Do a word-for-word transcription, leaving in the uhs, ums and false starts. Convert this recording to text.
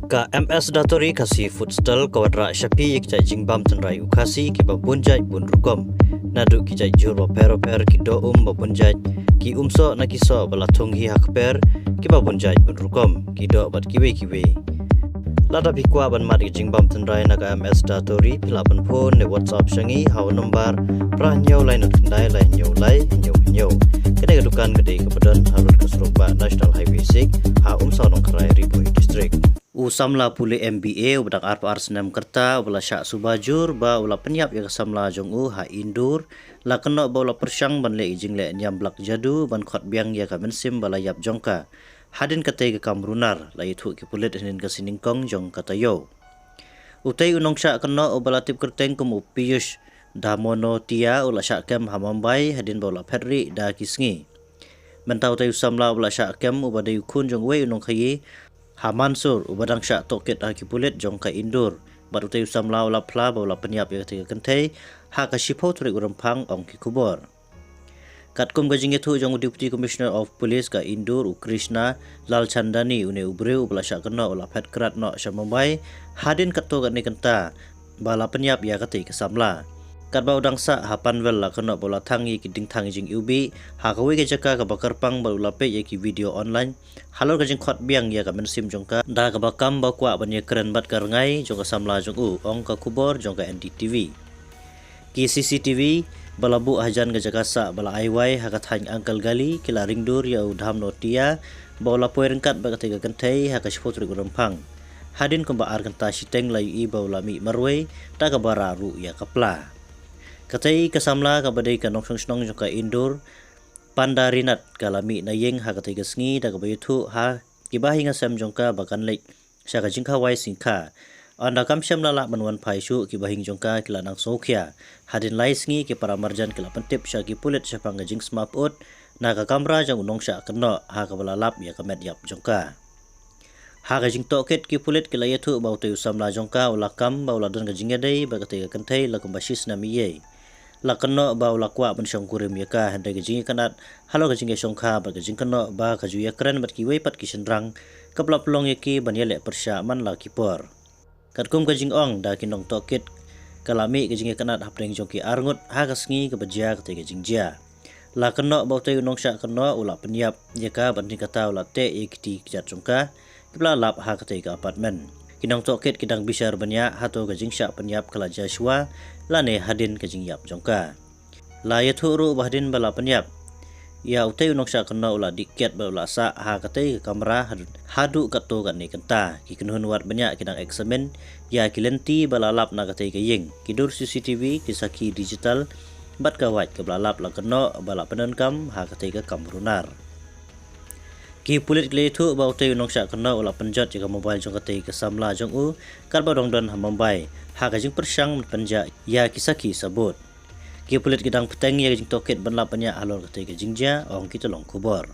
Ka M S Datori Khasi Food Stall ka wanrah sha phi ïa ki jait jingbam tynrai u Khasi kiba bun jait bun rukom. Naduh ki jait jhur bapher bapher, ki doh um ba bun jait, ki um soh na ki soh ba la thung hi ha kper kiba bun jait bun rukom, ki doh bad kiwei kiwei. Lada phi kwah ban mad ïa ki jingbam tynrai na ka M S Datori, phi lah ban phone ne WhatsApp sha ngi ha u nombar phra hynñiew lai nod khyndai lai hynñiew lai hynñiew hynñiew. Kane ka dukan ka dei kaba don halor ka surok bah National Highway six, ha Umsaw Nongkharai, Ri Bhoi District. U samla pule M B A uba dang arphew ar snem ka rta uba la shah suba jur ba u la pynïap ïa ka samla jong u ha Indur, la kynnoh ba u la pyrshang ban leh ïa ki jingleh niam blak jadu ban khot biang ïa ka mynsiem ba la ïap jong ka. Hadien katei ka kam runar, la ïathuh ki pulit hynnin ka sngi nyngkong jong ka taïew. Utei u nongshah kynnoh uba la tip kyrteng kum u Piyush Damonotia u la shah kem ha Mumbai hadien ba u la phet rieh da ki sngi. Mynta utei u samla uba la shah kem, uba dei u khun jong uwei u nongkhaïi ha Mansur uba dang shah tohkit ha ki pulit jong ka Indur, bad utei u samla u la phla ba u la pynïap ïa katei ka kynthei ha ka shiphew tarik u Rymphang, ong ki khubor. Katkum ka jingïathuh jong u Deputy Commissioner of Police ka Indur, u Krishna Lalchandani, une u briew uba la shah kynnoh u la phet krat noh sha Mumbai hadien katto katne kynta ba la pynïap ïa katei ka samla. Katba u dang sah ha Panvel, la kynnoh ba u la thang ïa ki diengthang jingiwbih ha kawei ka jaka kaba kyrpang bad u la peit ïa ki video online halor ka jingkhot biang ïa ka mynsiem jong ka da kaba kam ba kwah ban ïakren bad ka rngai jong ka samla jong u, ong ka khubor jong ka N D T V. Ki C C T V ba la buh hajan ka jaka sah ba la ai wai ha ka thaiñ Uncle Gali ki la ring dur ïa u Dhamnotia ba u la poi ryngkat bad katei ka kynthei ha ka shiphew tarik u Rymphang. Hadien kumba ar kynta shiteng la ïohi ba u la mih marwei, da kaba rah ruh ïa ka pla. Katei ka samla kaba dei ka nongshong shnong jong ka Indur, Pandarinath, ka la mih na ïing ha katei ka sngi da kaba ïathuh ha ki bahaïing hasem jong ka ba kan leit sha ka jingkhawai sngikha. Ynda kam shym la lah ban wan phai shuh, ki bahaïing jong ka ki la nang sngewkhia. Hadien lai sngi ki para marjan ki la pyntip sha ki pulit shaphang ka jingsma pyut na ka kamra jong u nongshah kynnoh ha kaba la lap ïa ka met ïap jong ka. Ha ka jingtohkit, ki pulit ki la ïathuh ba utei u samla jong ka u la kam ba u la don ka jingïadei bad katei ka kynthei la kumba shi snem eiei. La kynnoh ba u la kwah ban shongkurim ïa ka, hynrei ka jingïakynad halor ka jingïashongkha bad ka jingkynnoh ba ka ju ïakren bad kiwei pat ki shynrang kaba la pynlong ïa ki ban ïaleh pyrshah man la ki por. Katkum ka jingong da ki nongtohkit, ka la mih ka jingïakynad hapdeng jong ki arngut ha ka sngi kaba jia katei ka jingjia. La kynnoh ba utei u nongshah kynnoh u la pynïap ïa ka bad hadien kata u la teh ïa ki kti kjat jong ka kiba la lap ha katei ka apartment. Ki nongtohkit ki dang bishar ban ïa hato ka jingshah pynïap ka la jia shuwa lane hadien ka jingïap jong ka. La ïathuh ruh ba hadien ba la pynïap ïa utei u nongshah kynnoh u la dih kiad bad u la sah ha katei ka kamra haduh, haduh katto katne kynta. Ki kynhun wad bniah ki dang examine ïa ki lynti ba la lap na katei ka ïing, ki dur C C T V, ki sakhi digital bad ka wait kaba la lap la kynnoh ba la pyndonkam ha katei ka kam runar. Ki pulit ki la ïathuh ba utei u nongshah kynnoh u la pynjot ïa ka mobile jong katei ka samla jong u katba u dang don ha Mumbai ha ka jingpyrshang ban pynjah ïa ki sakhi sabut. Ki pulit ki dang bteng ïa ka jingtohkit ban lap bniah halor katei ka jingjia, ong ki tyllong khubor.